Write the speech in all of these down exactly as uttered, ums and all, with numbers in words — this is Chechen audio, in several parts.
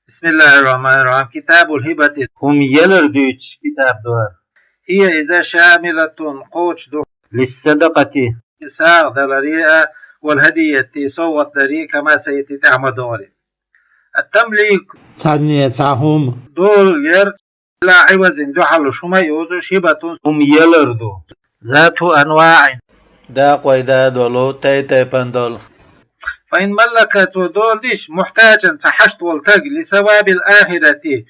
بسم الله الرحمن الرحيم. كتاب الهبة. ХӀума ялар дуьйцуш китаб ду хӀара. هي إذا شاملة, кхочуш ду. للصدقة. СагӀа даларе а, والهدية, совгӀат даре, كما سيأتي, тӀаьхьа ма догӀаре. التمليك. Цхьанне цхьа хӀума. Дола яр, بلا عوض, дуьхьал луш хӀума а йоцуш, هبة, хӀума ялар ду. ذات أنواع. Дакъой да долу, тай-тайпана долу. فإن ملك, цо дола дича, محتاجا, цхьа хьашт волу таг, لثواب الآخرة,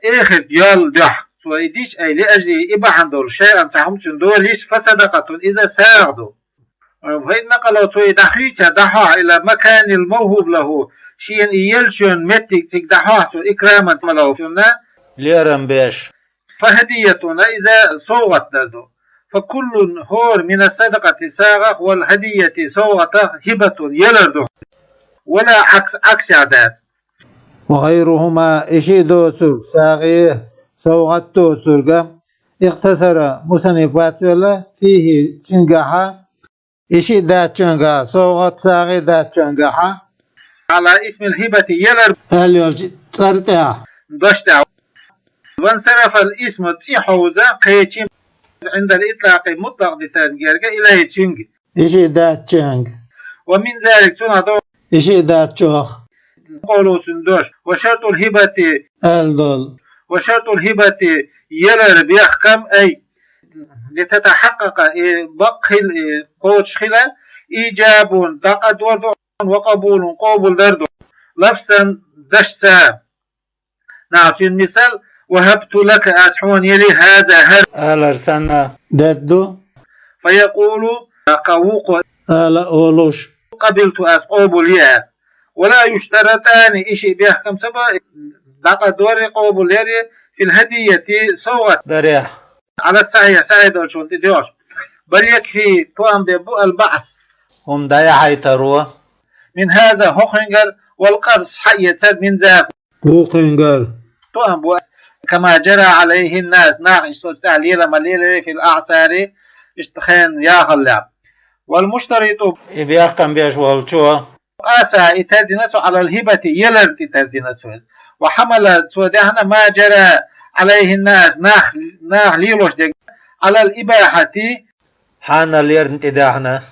эхарт йолла дуьхьа. Цо и дича, أي لأجله, и бахьана долуш, شيئا, цхьа хӀума цуьнан дола йича, فصدقة, иза сагӀа ду. فإن نقله, цо и дӀахуьйцу, дӀахьохьу, إلى مكان الموهوب له, шена и еллачу меттиге цига дӀахьохьу цо, إكراما له, цунна лерам беш. فهدية, иза совгӀат дар ду. فكل, хӀора, من الصدقة, сагӀах, والهدية, совгӀатах, هبة, ялар ду. ولا عكس, Ӏаксехь дац. وغيرهما, и шиъ доцург, сагӀа а, совгӀат доцург а, اقتصر, мусанниф вац велла, فيه, цуьнгахьа, и шиъ даьччуьнгахьа, совгӀат, сагӀа даьччуьнгахьа, على اسم الهبة, ялар, аьлла йолчу цӀарна тӀехь, дош тӀехь. وانصرف الاسم, цӀе хьовза кхечи, عند الإطلاق, мутлакъ дитарна герга, إليه, цуьнга. И шиъ даьччуьнга. ومن ذلك, цунах ду, и шиъ даьччох, قوله, цуьнан дош, وشرط الهبة, аьлла долу. وشرط الهبة, ялар бехкам, أي لتتحقق, и бакъ хила, и кхочуш хила, إيجاب, дӀакъадор ду, وقبول, къобалдар ду. لفظا, дашца. Нах, цуьнан мисал: وهبت لك, ас хьуна йили, هذا, хӀара, алар санна, дерг ду. فيقول, кхин вукхо ала олуш: قبلت, ас къобалйи, аьлла. ولا يشترطان, и шиъ бехкам ца бо, дӀакъадоре, къобалъяре, في الهدية, совгӀат дарехь, على الصحيح, сахьихь долчунна тӀедоьгӀуш. بل يكفي, тоам бен бу, البعض, хӀума дӀаяхьийтаро, من هذا, хӀокхуьнгара, والقرض, схьаэцар, من ذاك, вукхуьнгара. Тоам бу, كما جرى عليه الناس, наха иштта оцу тӀехь лела ма леларе, في الأعصار, иштта хенан яхаллехь. والمشترط, и бехкам беш волчо, قاسها, и тардина цо, على الهبة, яларна тӀе тардина цо иза. وحمل, цо даьхна, ما جرى عليه الناس, нах, наха лелош дерг, على الإباحة, хьанал ярна тӀе даьхна.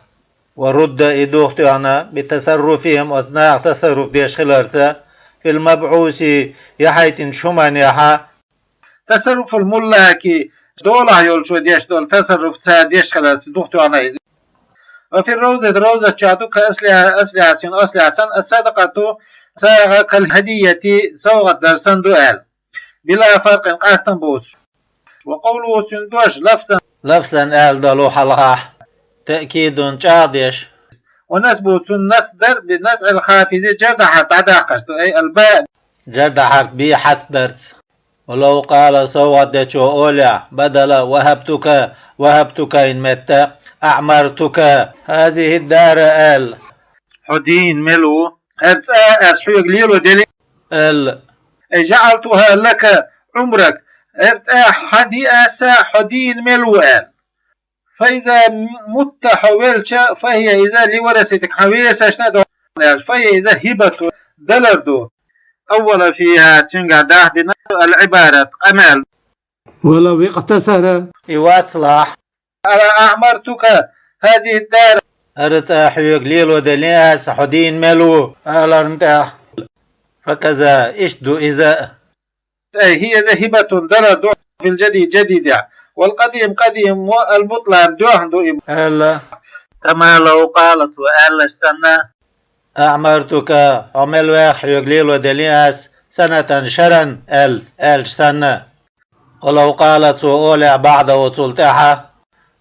ورد, и духатоьхна, بتصرفهم, оцу наха тасарруф деш хиларца, في المبعوث, яхьийтинчу хӀуманехьа. تصرف الملاك, долахь йолчо деш долу тасарруф цара деш хиларца духатоьхна иза. وفي الروضة, ровзат чохь ду, كأصلها, аслехь, цуьнан аслехь санна, الصدقة, сагӀа, كالهدية, совгӀат дар санна ду аьлла. بلا فرق, къастам боцуш. وقوله, цуьнан дош, لفظا, лафзан аьлла долу хьалхахь, تأكيد, чӀагӀдеш. ونصبه, цуьнан насб дар, بنزع الخافض, жардан хьарф дӀадаккхарца ду, أي الباء, жардан хьарф би хьазф дарца. ولو قال, совгӀат дечо олехь, بدل وهبتك, وهبتك-ин метта, أعمرتك هذه الدار аьлла, хьо дийна мел ву, хӀара цӀа ас хьоьга лело делира аьлла. أي جعلتها لك عمرك, хӀара цӀа хьан ди ас, хьо дийна мел ву аьлла. فإذا مت, хьо велча, فهي, иза, لورثتك, хьан верасашна ду аьлла. فهي, иза, هبة, далар ду. أول فيها, цуьнгахь дахдина, العبارة, къамел. ولو اقتصر, и вацлахь, على أعمرتك هذه الدار, хӀара цӀа хьоьга лело деллин ас, хьо дийна мел ву, аларна тӀехь. فكذا, иштта ду иза. أي هي, иза, هبة, далар ду, في الجديد, жадидехь. والقديم, къадим, والبطلان, доьхна ду и, аьлла. كما لو قال, цо аьлларш санна. أعمرتك, хьо мел ваьхна хьоьга лело деллин ас, سنة, шеран, аьлла, аьлларш санна. ولو قال, цо олехь, بعده, цул тӀаьхьа.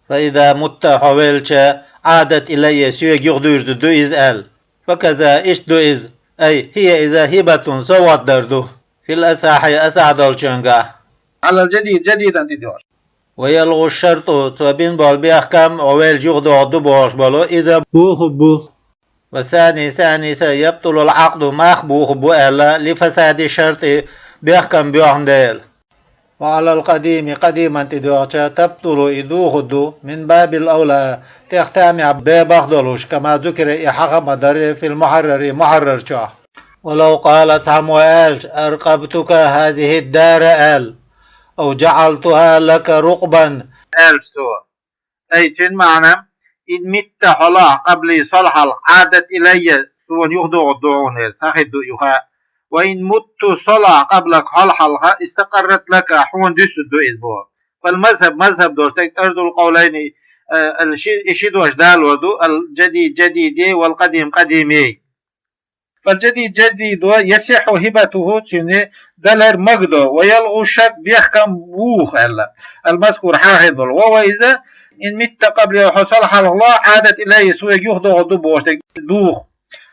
فإذا مت, хьо велча, عادت إلي, соьга юхадуьйцур ду иза аьлла. فكذا, иштта ду иза. أي هي, иза, هبة, совгӀат дар ду. في الأصح, асахь долчуьнгахь. على الجديد, жадидан тӀедоьгӀуш. ويلغو الشرط, цо бина болу бехкам, хьо велча юхадогӀур ду бохуш болу, иза, бохург бу. والثاني, ثاني, يبطل العقد, мах бухург бу аьлла, لفساد الشرط, бехкам боьхна дела. وعلى القديم, къадиман тӀедоьгӀча, تبطل, и духург ду, من باب أولى, тӀех тамехь бебах долуш, كما ذكر, и хьаха ма дарра, في المحرر, мухьаррар чохь. ولو قال, цхьаммо аьлча, أرقبتك هذه الدار, аьлла, أو جعلتها لك رقبا, аьлча цо. أي, цуьнан маьӀна: إن مت, хьо лахь, قبلي, со хьалха, عادت إلي, суна юхадогӀур ду хьуна, аьлла, схьахир ду юха. وإن مت, со лахь, قبلك, хьо хьалха, استقرت لك, хьуна дуьсур ду иза боху. فالمذهب, мазхӀаб долуш дерг, طرد القولين, э, ал ши, и ши дош далор ду, الجديد جديد, والقديم قديم. فالجديد جديد يصح هبته, цуьнан далар магадо, ويلغو الشك, бехкам буху аьлла, المذكور, хьахийна долу. وهو, иза, إن مت قبلي, хьо со хьалха лахь, عادت إلي, суна юхадогӀур ду бохуш дерг духу.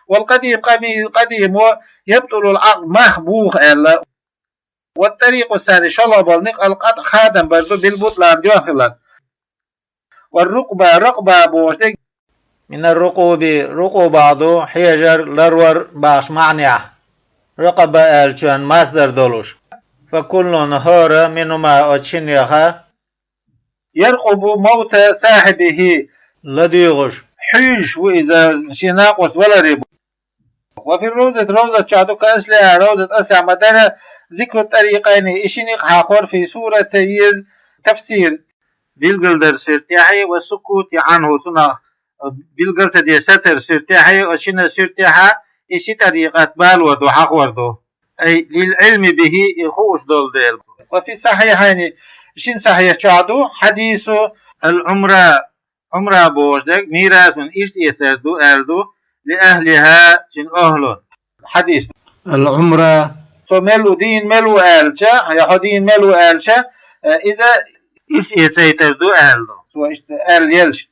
والقديم قديم, قديم, يبطل العقد, мах буху аьлла. والطريق الثاني, шолгӀа болу некъ, القطع, хадам бар ду, بالبطلان, доьхна хилар. والرقبة, رقبة бохуш дерг. من الرقوب, рукъуб ду, хьежар, ларвар бохучу маьӀнехь. رقبة аьллачун масдар долуш. فكل, хӀора, منهما, оцу шиннеха, يرقب موت صاحبه, ладуьйгӀуш, хьуьйжуш ву иза шен накъост валаре бохуш. وفي الروضة, ровзат чохь ду, كأصلها, ровзат аслехь ма-дарра, ذكر الطريقين, и ши некъ хьахор, في صورتي التفسير, билгалдаран суьртехь, والسكوت عنه, цунах билгал ца деш сацаран суьртехь, оцу шиннан суьртехь, и ши тӀарикъат балор ду, хьахор ду. أي للعلم به, и хууш долу дела. وفي الصحيحين, шина сахьихь чохь ду, حديث العمرة, Ӏумра бохуш дерг мирасун ирс эцар ду аьлла ду, لأهلها, цуьнан охӀлун. Хьадис. العمرة. Со мел ву, дийна мел ву аьлча, я хьо дийна мел ву аьлча, э, иза ирс эцайтар ду аьлла ду. Цо иштта аьлла елча.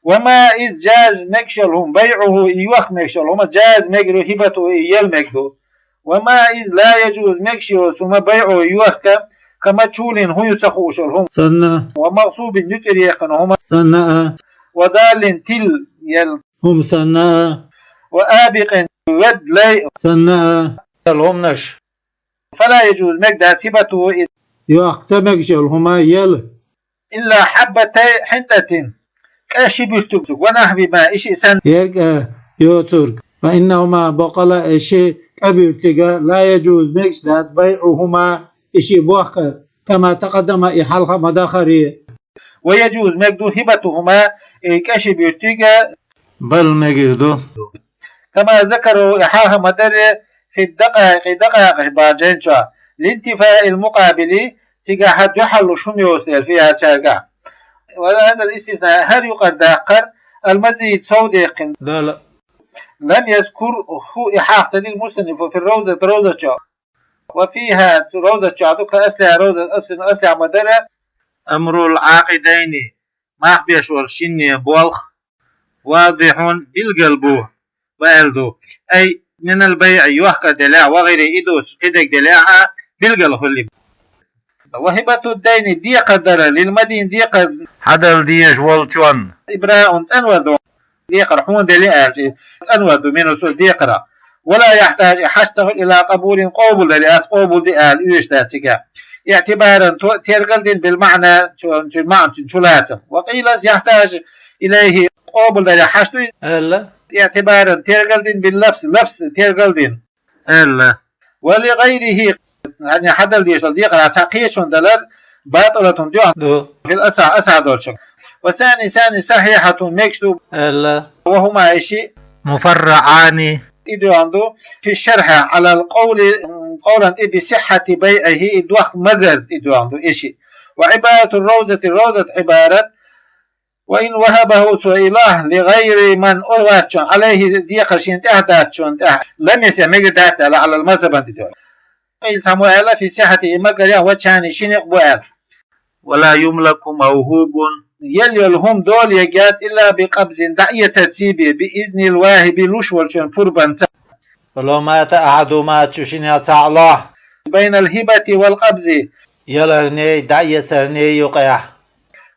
وما, иза, جاز, мегаш йолу хӀума, بيعه, и йохка мегаш йолу хӀума, جاز, мегар ю, هبته, и яла мегар ду. وما, иза, لا يجوز, мегаш йолу хӀума, بيعه, йохка, كمجهول, хӀун ю ца хууш йолу хӀума. Санна. ومغصوب, нуьцкъаре яьккхина хӀума. Санна а. وضال, тилла яла. ХӀума санна а. وآبق, вед, лай. Санна а. Цал хӀуманаш. فلا يجوز, мегаш дац, هبته, и йохка ца мегаш йолу хӀума яла. إلا حبتي حنطة, кӀа ши буьртиг, ونحوهما, и шиъ санна. Ерг а йоцург. فإنهما, бакъала, и ши кӀа буьртиг а, لا يجوز, мегаш дац, بيعهما, и шиъ бохкар, كما تقدم, и хьалха ма-дахаре. ويجوز, мегар ду, هبتهما, и кӀа ши буьртиг а. Бал, мегар ду. كما ذكروا, и хьалха ма-дарра, في الدقائق, дакъаикъаш бахьан чохь, لانتفاء المقابل, цигахь дуьхьал луш хӀума йоцу дела, فيها, цаьргахь. وهذا الاستثناء, хӀара юкъара даккхар, المزيد, сов даьккхина. Дала. لم يذكره, и хьаха ца дина, المصنف في الروضة, ровзат чохь. وفيها, ровзат чохь ду, كأصلها, ровзат аслехь ма-дарра, أمر العاقدين, мах беш волу шинне болх, واضح, билгал бу, ва аьлла ду. أي من البيع, йохкар делахь, وغيره, и доцу кхидерг делахь а, билгал хуьлу. وهبة الدين, декхар дар, للمدين, декхар хьадала дезаш волчун, إبراء, цӀанвар ду. Декхар хьуна дели аьлча, и цӀанвар ду, منه, цу декхарах. ولا يحتاج, и хьажа ца хуьлу, إلى قبول, къобалдаре, ас къобалди ала оьшуш дац цигахь. اعتبارا, то-, тергал дина, بالمعنى, цу, цуьнан маьӀна, цуьнан чулацам. وقيل يحتاج إليه, къобалдаре хьажа ду иза. Аьлла. اعتبارا, тергал дина, باللفظ, лафз тергал дина. Аьлла. ولغيره, хӀара хьадала дезаш долу декхарах цхьа кхечунна далар, باطلة, дуьхьал ду, في الأصح, асахь долчуьнга. والثاني, ثاني, صحيحة, мегаш ду. Аьлла. وهما, и шиъ, مفرعان, тӀедоьгӀна ду, في الشرح على القول, къовлана тӀе, بصحة بيعه, и дохка магарна тӀедоьгӀна ду и шиъ. وعبارة الروضة, ровзат Ӏибарат, وإن وهبه, цо и лахь, لغير من, о вацчунна, عليه, декхар шена тӀехь даьччунна тӀехь, لم يصح, мегар дац аьлла, على المذهب, тӀедоьгӀна. قيل, цхьаммо аьлла, في صحته, и магарехь, وجهان, ши некъ бу аьлла. ولا يملك موهوب, елла йолу хӀума дола ергьяц, إلا بقبض, дӀаэцарций бен, بإذن الواهب, луш волчун пурбанца. ولو مات أحدهما, цу шиннех цхьаъ лахь. بين الهبة والقبض, яларнеи дӀаэцарнеи юкъехь.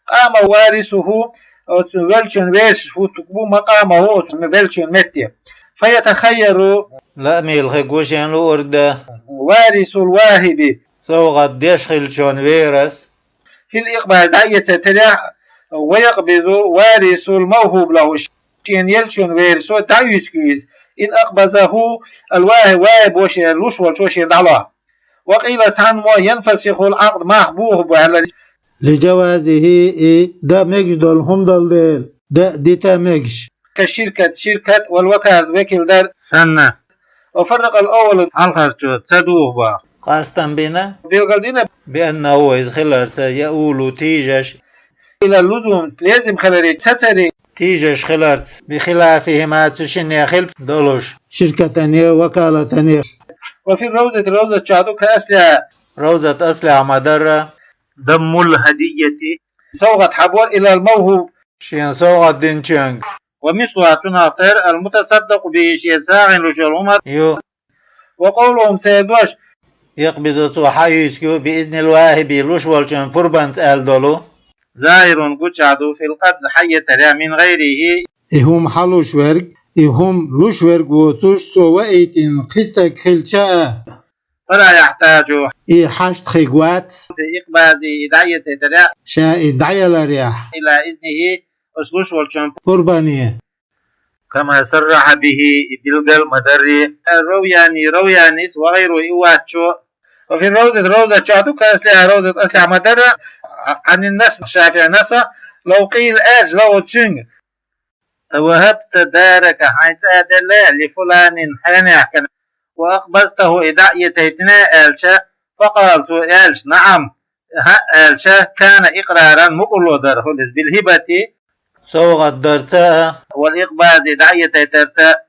قام وارثه, оцу веллачун верасаш хӀуттуш бу مقامه, оцу веллачун метте. فيتخير, лаамел хи гушен луург дан, وارث الواهب, совгӀат деш хиллачун верас, في الإقباض, дӀаэцар терахь, ويقبض وارث الموهوب له, шена еллачун верасо дӀаоьцур ю иза, إن أقبضه الواهب, вахӀиб шен луш волчо шен дӀалохь. وقيل, цхьана мо, ينفسخ العقد, мах бохабу аьлла. لجوازه, и дан мегаш долу хӀума долу дела, дан дита мегаш. كالشركة, ширкат, والوكالة, векал дар санна. وفرق الأول, хьалхарчо ца дохабу. Къастам бина, билгалдина, بأنه, иза хиларца, يؤول, тийжаш, إلى اللزوم, лезам хиларе, цацаре, тийжаш хиларца, بخلافهما, цу шинне хила долуш, ширкатане, вакалатане. وفي الروضة, ровзат чохь ду, كأصلها, ровзат аслехь ма-дарра, ضم الهدية, совгӀат хьабор, إلى الموهوب, шена совгӀат динчуьнга. ومثلها, цунах тера, المتصدق به, шен сагӀина луш йолу хӀума ю. وقولهم, церан дош, يقبض, цо хьаюьйцуш ю, بإذن الواهب, луш волчун пурбанца аьлла долу, ظاهر, гучахь ду, في القبض, хьаэцарехь, من غيره, и хӀума хьалуш верг, и хӀума луш верг воцуш, цо ваийтина кхин стаг хилча а, فلا يحتاج, и хьашт хиг вац, في إقباضه, и дӀаэцайтарехь, ша и дӀаяларехь, إلى إذنه, оцу луш волчун пурбане. كما صرح به, и билгал ма-дарра, الروياني, Равянис, وغيره, и вацчо. وفي الروضة, ровзат чохь ду, كأصلها, ровзат аслехь ма-дарра, عن النص, ШафиӀин насса, لو قيل, аьлча, له, цуьнга, أوهبت دارك, хьайн цӀа делла, لفلان, хьенехкана, وأقبضته, и дӀаэцайтина, аьлча, فقال, цо аьлча, نعم, хӀаъ, аьлча, كان إقرارا, мукӀарло дара хӀума иза, بالهبة, совгӀат дарца а, والإقباض, дӀаэцайтарца а.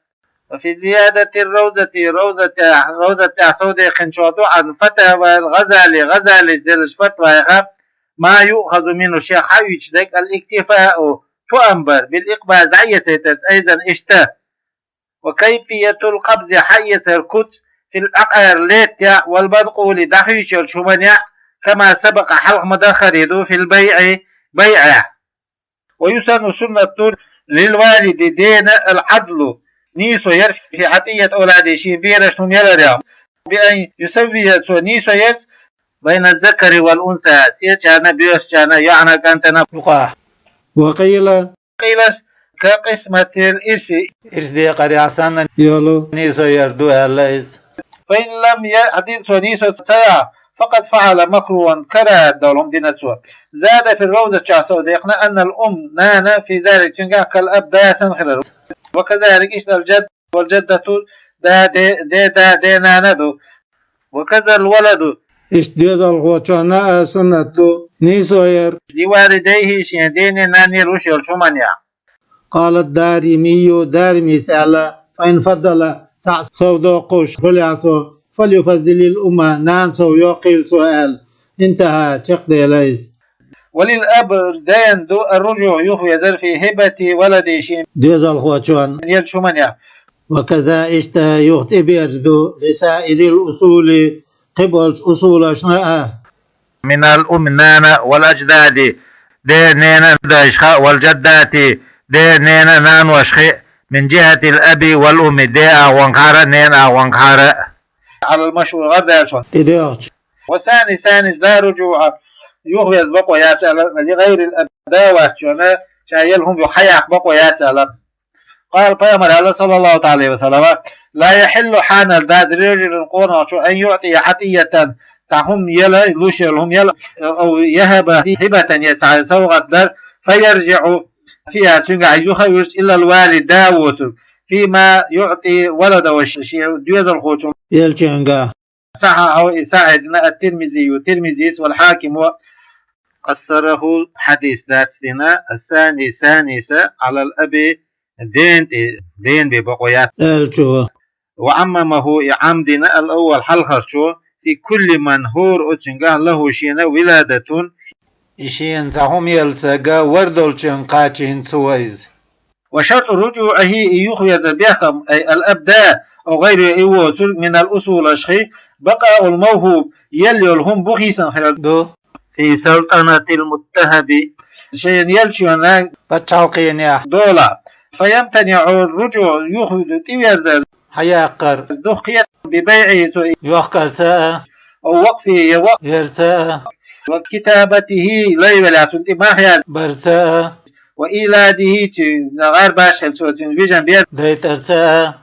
وفي زيادة الروضة, ровзатехь, ровзатехь совдоькхинчохь ду, عن فتاوى الغزالي, ГӀазалис деллачу фатвайх, ما يؤخذ منه, шех хьаюьйцуш дерг, الاكتفاء, тоам бар, بالإقباض, дӀаэцайтарца, أيضا, иштта. وكيفية القبض, хьаэцар куц, في العقار, лаьттехь, والمنقول, дӀахьуьйсуш йолчу хӀуманехь, كما سبق, хьалха ма-дарра ду, في البيع, байӀехь. ويسن, суннат ду, للوالد, дена, العدل, нийсо яр, في عطية أولاده, шен берашна хӀума яларехь, بأن يسوي, цо нийсо ярца, بين الذكر والأنثى, сецарна а, боьрсачарна а, йоӀана а, кӀантана а юкъахь. وقيل, وقيل, كقسمة الإرث, ирс декъарехь санна йолу нийсо яр ду аьлла иза. فإن لم يعدل, цо нийсо ца яхь, فقد فعل مكروها, карахӀат долу хӀума дина цо. زاد في الروضة, чохь совдоькхна, أن الأم, нана, في ذلك, цуьнгахь, كالأب, да санна хилар. وكذلك, иштта, الجد والجدة, да, де, де да, де нана а ду. وكذا الولد, иштта доьзалхочунна а суннат ду нийсо яр, لوالديه, шен дене, нанне луш йолчу хӀуманехь. قال الدارمي, Даримис аьлла, فإن فضل, цхьаъ сов доккхуш хуьлехь цо, فليفضل الأم, нана сов йоккхийла цо аьлла. انتهى, чекхделла иза. وللأب, дена ду, الرجوع, юхавезар, في هبة ولده, шен доьзалхочунна еллачу хӀуманехь. وكذا, иштта юха тӀеберза ду, لسائر الأصول, кхиболчу усулашна а. من الأم, нана, والأجداد, ден, ненан дайшха, والجدات, ден, ненан наношха, من جهة الأب والأم, ден агӀонгахьара а, ненан агӀонгахьара а. على المشهور, гӀардаьллачунна тӀедоьгӀча. والثاني, ثانيس, لا رجوع, юхавеза бакъо яц аьлла, لغير الأب, да воцчунна, ша елла хӀума юха хьаяккха бакъо яц аьлла. قال, пайхамара аьлла, صلى الله تعالى عليه وسلم: لا يحل, хьанал дац, لرجل, къонахчо, أن يعطي عطية, цхьа хӀума яла, луш йолу хӀума яла, أو يهب هبة, я цхьа совгӀат дар, فيرجع فيها, цуьнгахь юха а вуьрча, إلى الوالد, да воцург, فيما يعطي ولده, шен доьзалхочун еллачуьнгахь. صححه, и сахьихь дина, الترمذي, Тирмизис, والحاكم, ва. قصره, хьадис дац дина, الثاني, ثانيس, على الأب, ден тӀе, ден бен бакъо яц аьллачо. وعممه, и Ӏам дина, الأول, хьалхарчо, في كل من, хӀора оцуьнгахь, له, шена, ولادة, и шена цхьа хӀума елла стаг вар долчуьнга кхачийна цо иза. وشرط رجوعه, и юхавезар бехкам, أي الأب, да, أو غيره, и воцург, من الأصول, ши, بقاء الموهوب, елла йолу хӀума бу хийцина хилар ду, في سلطنة المتهب, шена еллачунна пачхьалкхенехь долахь. فيمتنع الرجوع, юха тӀеверзар, хьаяккхар, дукха кхета, ببيعه, цо йохкарца а, أو وقفه, я вакъф ярца а, وكتابته, лай велахь, цунна тӀе мах язбарца а, وإيلاده, цуьнан гӀар башхилла цо цуьнан вижина бер дайтарца а.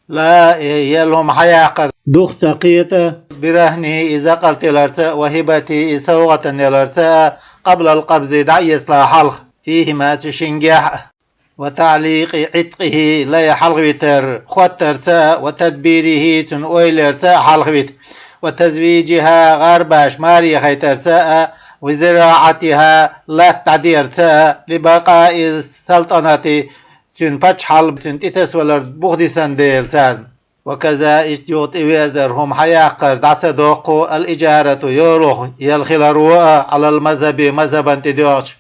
لا, э, елла хӀума хьаяккхар дух ца кхета, برهنه, и закъалт яларца, وهبته, и совгӀатана яларца, قبل القبض, дӀаэцале хьалха, فيهما, цу шингехь а, وتعليق عتقه, лай хьалхавитар хоттарца, وتدبيره, цуьнан ойла ярца хьалхавита, وتزويجها, гӀарбаш маре хайтарца, وزراعتها, латта дӀадерца, لبقاء السلطنة, цуьнан паччахьалла, цуьнан тӀетасавалар бух дисна дела царна. وكذا, иштта юха тӀеверзар хӀума хьаяккхар дӀа ца доккху, الإجارة, йолах елла хиларо а, على المذهب, мазхӀабана тӀедоьгӀча.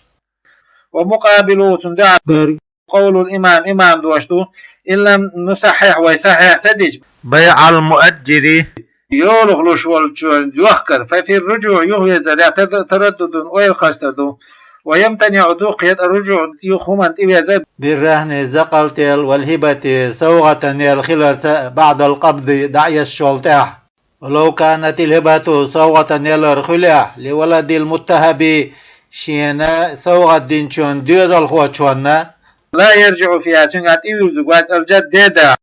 ومقابله, цунна дуьхьал дар, قول الإمام, имама дош ду, إن لم نصحح, вай сахьихь ца дича, بيع المؤجر, йолах луш волчо йохкар, ففي الرجوع, юхаверзарехь, تد-, تردد, ойла кхарстар ду, ويمتنع, дукха хета, الرجوع, юха хӀуманна тӀеверзар, بالرهن, закъалт яла, والهبة, совгӀатана яла хиларца, بعد القبض, дӀаэцначул тӀаьхьа. ولو كانت الهبة, совгӀатана ялар хуьлехь, لولد المتهب, шена совгӀат динчун доьзалхочунна, لا يرجع فيها, цуьнгахь тӀевуьрзург вац, الجد, деда.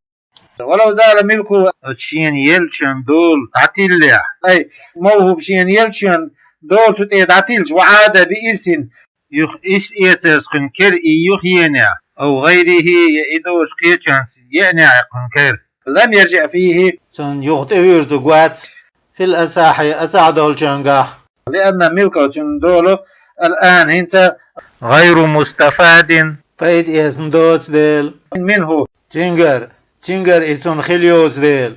ولو زال ملكه, оцу шена еллачун дола дӀатиллехь, أي الموهوب, шена еллачун дола цу тӀе дӀатиллча, وعاد بإرث, юха ирс эцарца кхуьнан кара и юхаенехь, أو غيره, я и долчу кхечуьнца еанехь кхуьнан кара, لم يرجع فيه, цунна юха тӀевуьрзург вац, في الأصح, асахь долчуьнгахь. لأن ملكه, цуьнан дола, الآن, хӀинца, غير مستفاد, пайда эцна доцу дела, منه, цуьнгара, цуьнгара и цунна хила йоцу дела.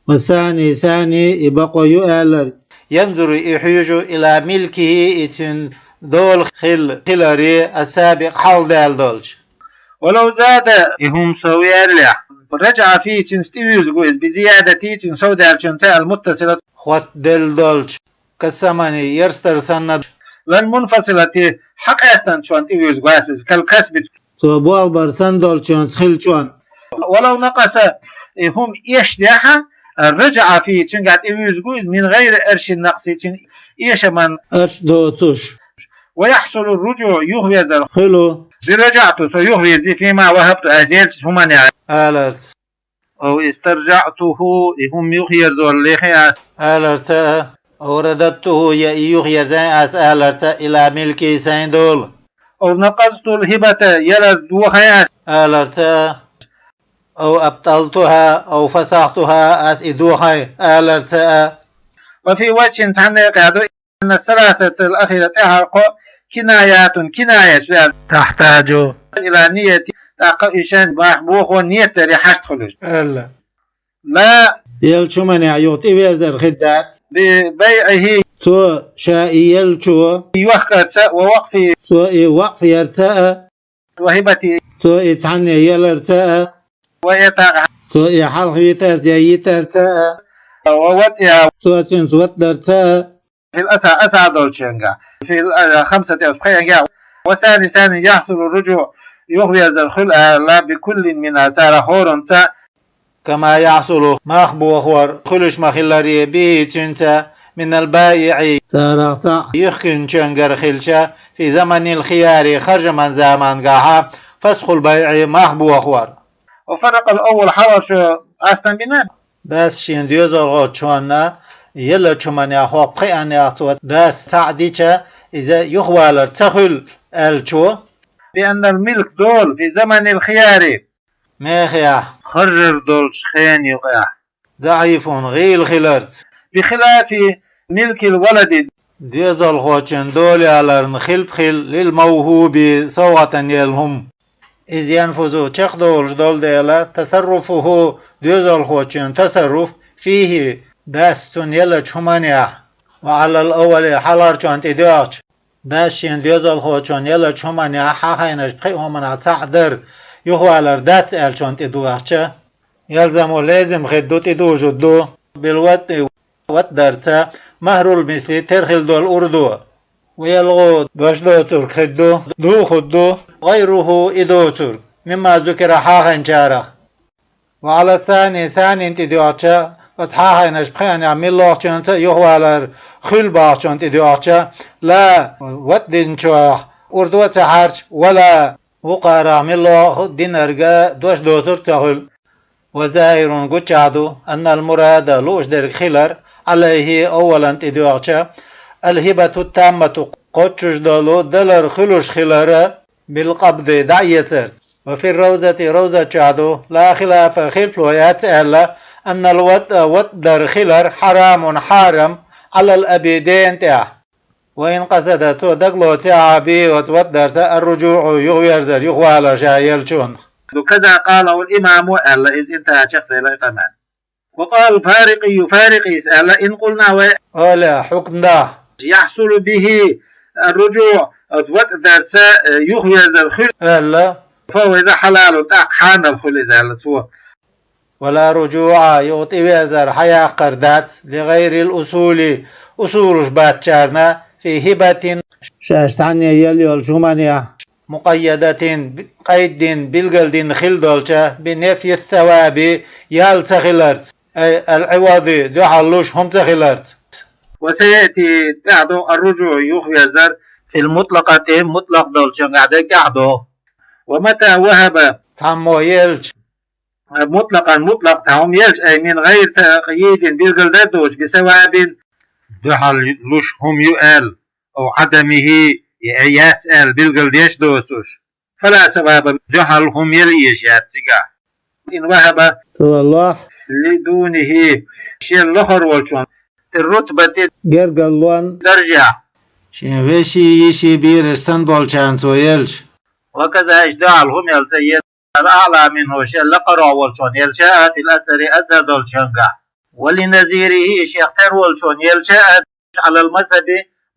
والثاني, сани, и бакъо ю аьлларг, ينظر, и хьуьжу, إلى ملكه, и цуьнан дола хила, хиларе, السابق, хьалха даьлла долчу. ولو زاد, и хӀума сов яьллехь, رجع فيه, цуьнца тӀевуьрзург ву иза, بزيادته, цуьнан сов даьллачуьнца, المتصلة, хоттаделла долчу, كالثمن, ярстар санна, لا المنفصلة, хьакъаьстначунна тӀевуьрзург вац иза, كالكسب, цо болх бар санна долчуьнца хиллачунна. ولو نقص, и хӀума эшдехь а, رجع فيه, цуьнгахь тӀевуьрзург ву иза, من غير أرش النقص, цуьнан эшаман арш доцуш. ويحصل الرجوع, юхаверзар хуьлу, برجعت, со юхаверзи, فيما وهبت, ас еллачу хӀуманехь, аларца. أو استرجعته, и хӀума юхаерзор лехи ас, аларца, أو رددته, я и юхаерзайн ас, аларца, إلى ملكي, сайн дола. أو نقضت الهبة, яла дохайн ас, аларца, أو أبطلتها أو فسختها, ас и дохайн, аларца. وفي وجه, цхьанна а къаьду, أن الثلاثة الأخيرة, тӀаьхьара кхо, كنايات, кинаяташ ду, تحتاج إلى نية, тӀаккха и шайн бахьа бохо нийят даре хьашт хуьлуш, аьлла. لا, еллачу хӀуманехь юха тӀеверзар хир дац, ببيعه, цо ша и еллачо йохкарца, ووقفه, цо и вакъф ярца а, وهبته, цо и цхьанне яларца а, وإعتاقه, цо и хьалхавитарца я йитарца а, ووطئها, цо цуьнца ватдарца а. في الأصح, асахь долчуьнгахь, في الخمسة, оцу пхеангахь. والثاني, сани, يحصل الرجوع, юхаверзар хуьлу аьлла, بكل منها, царах хӀоранца, كما يحصل, мах бохор хуьлуш ма-хиллара, به, цуьнца, من البائع, царах цхьаъ, юхкинчуьнгара хилча, في زمن الخيار, харжаман замангахьа, فسخ البيع, мах бохор. وفرق الأول, хьалха шо къастам бина, дас шен доьзалхочунна еллачу хӀуманех, хӀокху пхеаннех цо дас цхьаъ дича, иза юхавалар ца хуьлу аьллачо, بأن الملك, дола, في زمن الخيار, мехехь, харжар долчу хенан юкъехь, ضعيف, гӀийла хиларца, بخلاف ملك الولد, доьзалхочун дола яларна хилпа хила, للموهوب, совгӀатана елла хӀума. إذ ينفذ, чекхдолуш долу дела, تصرفه, доьзалхочун тасарруф, فيه, дас цунна еллачу хӀуманехь, وعلى الأول, хьалхарчунна тӀедоьгӀча, дас шен доьзалхочунна еллачу хӀуманехь хьахийнарш пхи хӀуманах цхьаъ дар, юхавалар дац аьллачунна тӀедоьгӀча, يلزم, лезим хир ду, тӀедужур ду, بالوطء, ватдарца, مهر المثل, тера хила долу урдо. ويلغو, дош доцург хир ду, духур ду, غيره, и доцург, مما ذكر, хьахийнчарах. وعلى الثاني, санина тӀедоьгӀча, оцу хьахийнарш пхеаннех муьлххачуьнца а юхавалар хуьлу бахчунна тӀедоьгӀча, لا, ватдинчох урдо а ца хьарча, ولا, вукхарах муьлхха динарг дош доцург а ца хуьлу. وظاهر гучахь ду, أن المراد лууш дерг хилар, عليه أولا тӀедоьгӀча, الهبة التامة кхоччуш долу далар хуьлуш хилар, بالقبض дӀаэцарца. وفي الروضة ровза чохь ду, لا خلاف хилпало яц аьлла, أن الوطء ватӀ дар хилар حرام хьарам, على الأب дена тӀехь. وإن قصد цо дагалоций а, به оцу ватӀ дарца الرجوع юхаверзар, юхавалар ша еллачунах. وكذا قاله الإمام аьлла иза, انتهى чекхдели къаман. وقال الفارقي Фарикъис аьлла, إن قلنا вай олехь хьукмда, يحصل به الرجوع оцу ватӀ дарца юхаверзар хуьлу аьлла, فهو иза حلال тӀаккха хьанал хуьлу иза аьлла цо. ولا رجوع юха тӀеверзар хьаяккхар дац, لغير الأصول усулаш бацчарна, في هبة шаьш цхьанне елла йолчу хӀуманехь, مقيدة къайддина, билгалдина хилла долча, بنفي الثواب ял ца хиларца, أي العوض дуьхьал луш хӀума ца хиларца. وسيأتي тӀаьхьа ду الرجوع юхаверзар, في المطلقة мутлакъ долчуьнгахь дерг тӀаьхьа ду. ومتى وهب цхьаммо елча, مطلقا мутлакъ цхьа хӀума елча, أي من غير تقييد билгалдар доцуш, بثواب дуьхьал луш хӀума ю аьлла, أو عدمه я яц аьлла билгалдеш доцуш, فلا ثواب дуьхьал хӀума яла эшац цигахь. إن وهب цо лохь لدونه шен лохар волчунна, في الرتبة гергарлон даржехь, шен вешин, йишин, бераш санна болчарна цо елча. وكذا иштта дуьхьал хӀума яла ца еза, الأعلى منه шен лакхара волчунна елча а, في الأثر асар долчуьнгахь, ولنظيره шех тера волчунна елча а, على المذهب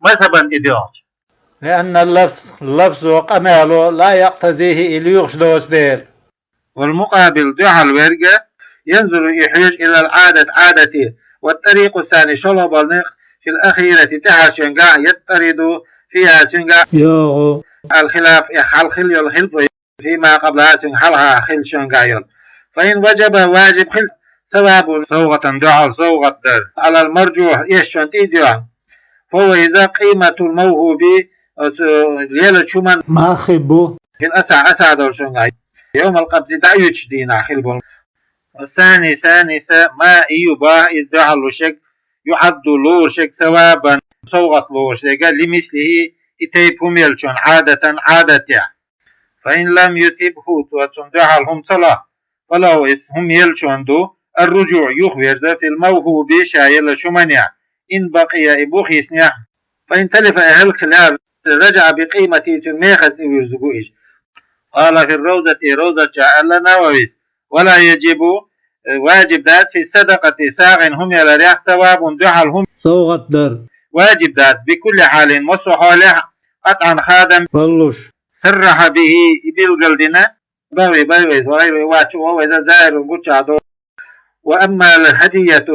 мазхабан тӀедоьгӀча. لأن اللفظ лафзо, къамело, لا يقتضيه и лоьхуш доцу дела. والمقابل дуьхьал верг, ينظر и хьоьжу, إلى العادة Ӏадате, والطريق الثاني шолгӀа болу некъ, في الأخيرة тӀаьхьарчуьнгахь, يضطرد فيها цуьнгахь, йогӀу, الخلاف и хьалха хилла йолу хилпало, فيما قبلها цуьнга хьалха хиллачуьнгахь йолу. فإن وجب важиб хилча, ثواب совгӀатан дуьхьал совгӀат дар, على المرجوح эшначунна тӀе а доьгӀна, فهو иза قيمة الموهوب оцу лелачу хӀуман мах хир бу, في الأصح асахь долчуьнгахь, يوم القبض дӀаоьцучу дийнахь хилла болу. والثاني ثاني са, ما и ю боху иза дуьхьал луш ерг, يعد лоруш ерг, ثوابا совгӀат лоруш дерг, لمثله и тайпа хӀума еллачунна, عادة Ӏадатехь. فإن لم يثبه цо цунна дуьхьал хӀума ца лохь, فله иза хӀума еллачунна ду, الرجوع юхаверза, في الموهوب ша еллачу хӀуманехь, إن بقي и бу хиснехь, فإن تلف и хӀаллакьхилча, رجع بقيمته цуьнан мехаза тӀе вуьрзур ву иза. قال في الروضة ровза чохь аьлла Нававис, ولا يجب важиб дац, في الصدقة сагӀина хӀума яларехь, ثواب дуьхьал хӀума совгӀат дар важиб дац, بكل حال массо а хьолехь, قطعا хадан боллуш, صرح به и билгалдина, بغير بغير وغير وجه وهو иза ظاهر гучахь ду. وأما الهدية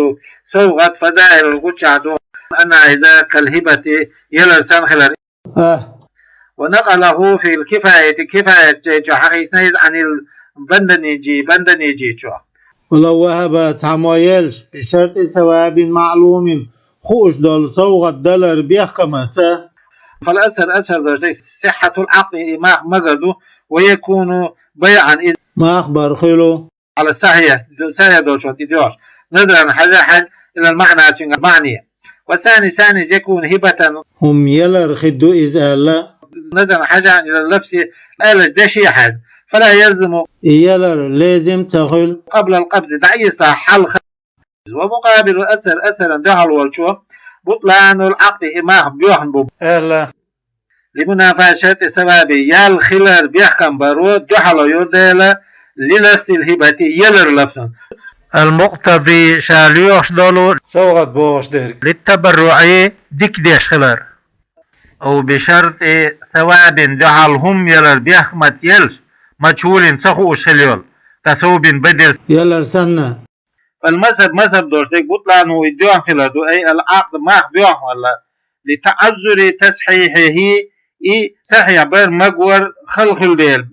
совгӀат, فظاهر гучахь ду, أنها иза كالهبة ялар санна хилар. А. ونقله في الكفاية кифаят жай чохь хьахийсина иза, عن البندنجي Банданижичо. ولو وهب цхьаммо елча, بشرط ثواب معلوم хууш долу совгӀат далар бехкамаца, فالأثر асар долуш дерг, صحة العقد и мах магар ду, ويكون بيعا иза мах бар хуьлу, على الصحيح сахьихь долчунна тӀедоьгӀуш, نظرا хьажахьара, إلى المعنى цуьнан маьӀне. والثاني ثاني يكون هبة хӀума ялар хир ду иза аьлла, نظرا хьажахьара, إلى اللفظ аьллачу дешехьара, فلا يلزم и ялар лезим ца хуьлу, قبل القبض дӀаэцалахь хьалха. ومقابل الأثر асаран дуьхьал волчо, بطلان العقد и мах боьхна бу аьлла, لمنافاة شرط الثواب ял хилар бехкам баро дуьхьало йолу дела, للفظ الهبة ялар лафзан, المقتضي ша лоьхуш долу совгӀат бохуш дерг, للتبرع дика деш хилар. أو بشرط ثواب дуьхьал хӀума ялар бехкамаца елча, مجهول ца хууш хила йолу, كثوب بدر ялар санна. فالمذهب мазхаб долуш дерг, بطلانه и доьхна хилар ду, أي العقد мах боьхна хилар, لتعذر تصحيحه и сахьихь бар магор хала хуьлу дела,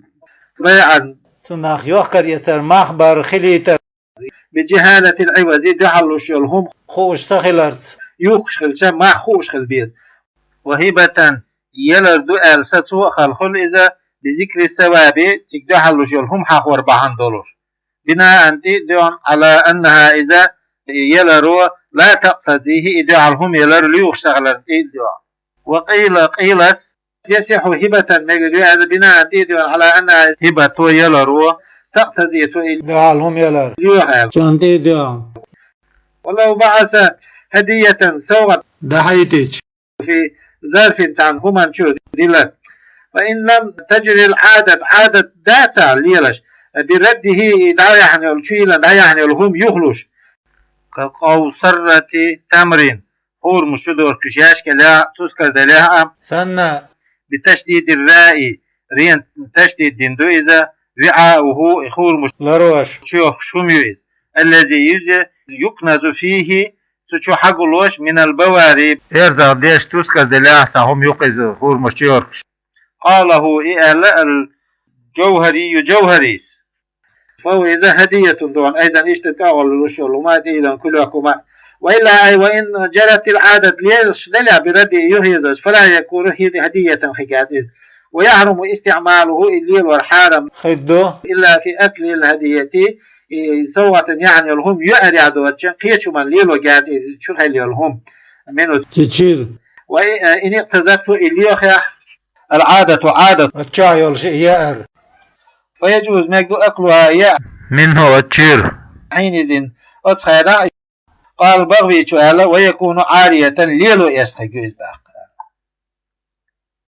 بيعا цунах йохкар эцар мах бар хилийтар, بجهالة العوض дуьхьал луш йолу хӀума хууш ца хиларца, юхкуш хилча мах хууш хила беза. وهبة ялар ду аьлла са цо а хала хуьлу иза, بذكر الثواب цига дуьхьал луш йолу хӀума хьахор бахьана долуш. بناء тӀе а доьгӀна, على أنها إذا яларо, لا تقتضيه и доьгӀал хӀума ялар лоьхуш ца хиларна тӀе а доьгӀна. وقيل, къилас, يصح هبة мегаш ю аьлла, بناء тӀе а доьгӀна, على أنها هبة яларо, تقتضي цо и доьгӀал хӀума ялар лоьху аьлла, цунна тӀе а доьгӀна. ولو بعث هدية совгӀат дӀахьайтича, في ظرف цхьан хӀуман чу дилла, فإن لم تجر العادة Ӏадат дацахь лелаш, برده и дӀаяхьна йолу, чуйиллина дӀаяхьна йолу хӀума юхалуш, كقوصرة تمر хурмаш чудохкуш яьшкалехь а, тускар делехь а, санна, بتشديد الراء рен ташдид дина ду иза, وعاؤه и хурмаш ларош чуйохкуш хӀума ю иза, الذي иза, يكنز فيه цу чу хьагулош, من البواري эрзах деш, тускар делехь а цхьа хӀума ю-кх иза хурмаш чуйохкуш. قاله и аьлла الجوهري Джавхарис. فهو иза هدية доьгӀна, أيضا иштта тӀехвала луш йолу хӀума, тӀе а доьгӀна, кулок хӀума. وإلا أي وإن جرت العادة лелаш делахь, برده юхаерзош, فلا يكون هدية хир дац иза. ويحرم استعماله и лелор хьарам хир ду, إلا في أكل الهدية и совгӀатана яхьна йолу хӀума юарехь доцучу кхечу хӀуманна лело дац иза, чу хилла йолу хӀума. منه цу чуьра. وإن اقتضته и лоьхехь, العادة Ӏадат, оцу чохь йолуш и яар, فيجوز мега ду أكلها яар, منه оцу чуьра, حينئذ оцу хенахь. قال البغوي аьлла: ويكون عارية лело эцна хир ю иза тӀаккха.